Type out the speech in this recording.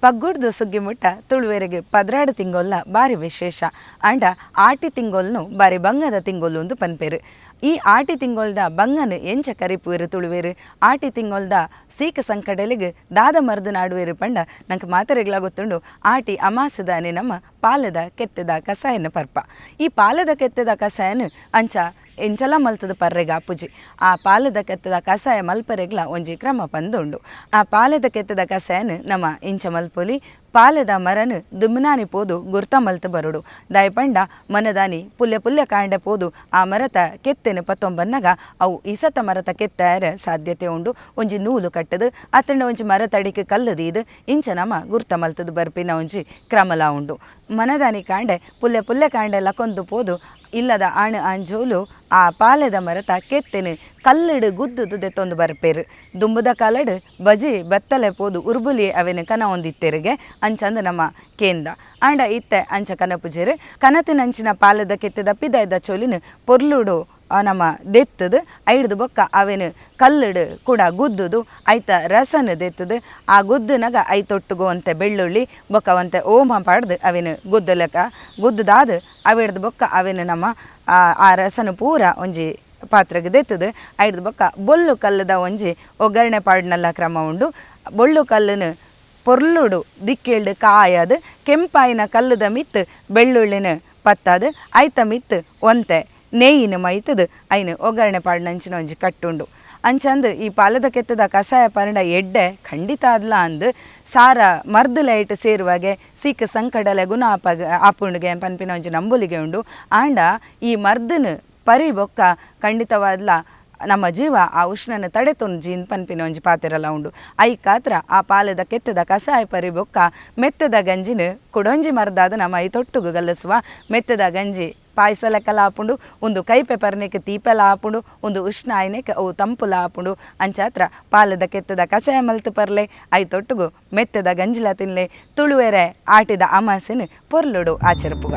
ಪಗ್ಗುಡ್ದು ಸುಗ್ಗಿ ಮುಟ್ಟ ತುಳುವೆರೆಗ್ 12 ತಿಂಗೊಲ್ಲ ಬಾರಿ ವಿಶೇಷ. ಆಂಡ ಆಟಿ ತಿಂಗೊಲ್ನು ಬಾರಿ ಬಂಗದ ತಿಂಗೊಲು ಅಂದು ಪನ್ಪೆರ್. ಈ ಆಟಿ ತಿಂಗೊಲ್ದ ಬಂಗನ್ ಎಂಚ ಕರಿಪುವೆರ್ ತುಳುವೆರ್? ಆಟಿ ತಿಂಗೊಲ್ದ ಸೀಕ ಸಂಕಡಲಿಗ್ ದಾದ ಮರ್ದ್ ನಾಡುವೆರ್ ಪಂಡ ನಂಕ್ ಮಾತೆರೆಗ್ಲಾ ಗೊತ್ತುಂಡು. ಆಟಿ ಅಮಾಸೆದಾನಿ ನಮ್ಮ ಪಾಲೆದ ಕೆತ್ತೆದ ಕಸಾಯನ ಪರ್ಪ. ಈ ಪಾಲೆದ ಕೆತ್ತೆದ ಕಸಾಯನ್ ಅಂಚ ಎಂಚಲ ಮಲ್ತದ ಪರ್ರೆಗ್ ಆಪುಜಿ. ಆ ಪಾಲೆದ ಕೆತ್ತದ ಕಸಾಯ ಮಲ್ಪರೆಗ್ಲ ಒಂಜಿ ಕ್ರಮ ಪಂದುಂಡು. ಆ ಪಾಲೆದ ಕೆತ್ತದ ಕಸಾಯನ್ ನಮ ಇಂಚ ಮಲ್ಪೊಲಿ. ಪಾಲೆದ ಮರನ್ ದುಮ್ನಾನಿ ಪೋದು ಗುರ್ತ ಮಲ್ತ್ ಬರೊಡು. ದಾಯೆ ಪಂಡ ಮನದಾನಿ ಪುಲ್ಯ ಪುಲ್ಯ ಕಾಂಡೆ ಪೋದು ಆ ಮರತ ಕೆತ್ತೆನ್ ಪತ್ತೊಂಬನ್ನಗ ಅವು ಇಸತ ಮರತ ಕೆತ್ತಾರ ಸಾಧ್ಯತೆ ಉಂಡು. ಒಂಜಿ ನೂಲು ಕಟ್ಟದು ಅತ್ತಂಡ ಒಂಜಿ ಮರತಡಿಕ್ ಕಲ್ಲು ದೀದ್ ಇಂಚ ನಮ ಗುರ್ತ ಮಲ್ತದ್ ಬರ್ಪಿನ ಒಂಜಿ ಕ್ರಮಲ ಉಂಡು. ಮನದಾನಿ ಕಾಂಡೆ ಪುಲ್ಯ ಪುಲ್ಯ ಕಾಂಡೆ ಲಕೊಂದು ಪೋದು ಇಲ್ಲದ ಆಣ್ ಆಂಜೋಲು ಆ ಪಾಲೆದ ಮರತ ಕೆತ್ತೆನ್ ಕಲ್ಲುಡು ಗುದ್ದುದು ದೆತ್ತೊಂದು ಬರ್ಪೇರು. ದುಂಬುದ ಕಾಲಡ್ ಬಜಿ ಬತ್ತಲೆ ಪೋದು ಉರ್ಬುಲಿ ಅವೆನ್ ಕನ ಒಂದಿತ್ತೆರಿಗೆ ಅಂಚಂದು ನಮ್ಮ ಕೇಂದ. ಆಂಡ ಇತ್ತೆ ಅಂಚ ಕನಪುಜೆರು. ಕನತಿನಂಚಿನ ಪಾಲೆದ ಕೆತ್ತೆದ ಪಿದಾಯ್ದ ಚೋಲಿನ ಪೊರ್ಲುಡು ನಮ್ಮ ದೆತ್ತದು ಐಡ್ದು ಬೊಕ್ಕ ಅವೆನ್ ಕಲ್ಲುಡು ಕೂಡ ಗುದ್ದುದು ಐತ ರಸನ್ ದೆತ್ತದು ಆ ಗುದ್ದುನಗ ಐತೊಟ್ಟುಗು ಒಂತೆ ಬೆಳ್ಳುಳ್ಳಿ ಬೊಕ್ಕ ಒಂತೆ ಓಮ ಪಾಡ್ದು ಅವೆನ್ ಗುದ್ದಲಕ ಗುದ್ದುದಾದ್ ಅವೆಡ್ದು ಬೊಕ್ಕ ಅವೆನ್ ನಮ್ಮ ಆ ರಸನ್ ಪೂರ ಒಂಜಿ ಪಾತ್ರೆಗೆ ದೆತ್ತದು ಐಡ್ದು ಬೊಕ್ಕ ಬೊಲ್ಲು ಕಲ್ಲುದ ಒಂಜಿ ಒಗ್ಗರಣೆ ಪಾಡ್ನಲ್ಲ ಕ್ರಮ ಉಂಡು. ಬೊಳ್ಳು ಕಲ್ಲುನು ಪೊರ್ಲುಡು ದಿಕ್ಕೆಲ್ಡು ಕಾಯದು ಕೆಂಪಾಯಿನ ಕಲ್ಲುದ ಮಿತ್ತು ಬೆಳ್ಳುಳ್ಳಿನ ಪತ್ತಾದು ಐತ ಮಿತ್ತು ಒಂತೆ ನೇಯಿನ ಮೈತದು ಐನು ಒಗ್ಗರಣೆ ಪಾಡ್ನಂಚಿನ ಒಂಜಿ ಕಟ್ಟುಂಡು. ಅಂಚಂದು ಈ ಪಾಲದ ಕೆತ್ತದ ಕಸಾಯ ಪರಂಡ ಎಡ್ಡೆ ಖಂಡಿತ ಅದ್ಲ ಅಂದು ಸಾರ ಮರ್ದು ಲೈಟ್ ಸೇರುವಾಗೆ ಸೀಕ ಸಂಕಡಲೆ ಗುಣ ಆಪಗ ಆಪುಂಡುಗೆ ಪನ್ಪಿನ ಒಂಜಿ ನಂಬುಲಿಗೆ ಉಂಡು. ಆಂಡ ಈ ಮರ್ದನು ಪರಿ ಬೊಕ್ಕ ಖಂಡಿತವಾದ್ಲ ನಮ್ಮ ಜೀವ ಆ ಉಷ್ಣನ ತಡೆ ತೊಂಜಿ ಪನ್ಪಿನ ಒಂಜಿ ಪಾತೆರಲ ಉಂಡು. ಐಕಾತ್ರ ಆ ಪಾಲದ ಕೆತ್ತದ ಕಸಾಯ ಪರಿ ಬೊಕ್ಕ ಮೆತ್ತದ ಗಂಜಿನ ಕುಡೊಂಜಿ ಮರ್ದಾದ ನಮ್ಮ I ತೊಟ್ಟುಗು ಗಲ್ಲಸುವ. ಮೆತ್ತದ ಗಂಜಿ ಪಾಯಸ ಲೆಕ್ಕಲ ಆಪುಂಡು, ಒಂದು ಕೈಪೆ ಪರ್ನೆಕ್ ತೀಪೆಲ ಆಪುಂಡು, ಒಂದು ಉಷ್ಣ ಆಯ್ನೆಕ್ ಅವು ತಂಪುಲ ಆಪುಂಡು. ಅಂಚಾತ್ರ ಪಾಲದ ಕೆತ್ತದ ಕಸಾಯ ಮಲ್ತು ಪರ್ಲೆ I ತೊಟ್ಟುಗು ಮೆತ್ತದ ಗಂಜಿಲ ತಿನ್ಲೆ. ತುಳುವೆರೆ ಆಟಿದ ಅಮಾಸೆನ್ ಪೊರ್ಲುಡು ಆಚರಿಪುಗ.